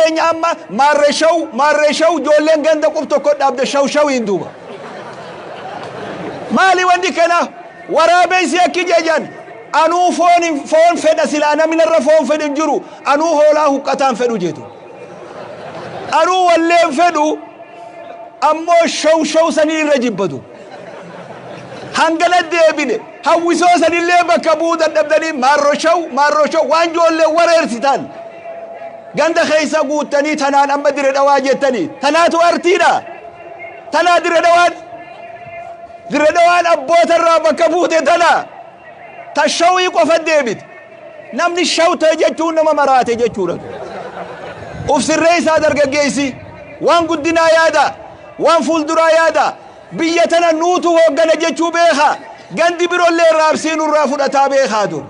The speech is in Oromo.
Keenya amma maarree shaw, maarree shaw, ijoolleen ganda qub tokko dhaabde shaw shawiin duuba. Maali wanti kana? Waraabessi akki jejan anuu foon fedha, silaa namni narra foon fedhu hin jiru, anuu hoolaa huqqataan fedhu jeetu. Anuu walleen fedhu, ammoo shaw shaw sanii irra jibbatu. Hangana deebine hawwisoo sanillee bakka bu'uu dadhabdanii maarro shaw, maarro shaw, waan ijoollee wareersitan ganda keessa guuttanii tanaan amma Dire Dhawaa jettanii. Tanaatu artiidha. Tanaa Dire Dhawaan, Dire Dhawaan abboota irraa bakka buute tana ta shawii qofa deebite. Namni shaw ta'e jechuun nama maraate jechuudha. Uf sirree isaa, dargaggeessi, waan guddinaa yaada, waan fuulduraa yaada, biyya tana nuutu hooggana jechuu beeka. Gandi birollee raabsii nurraa fudhataa beekaatu.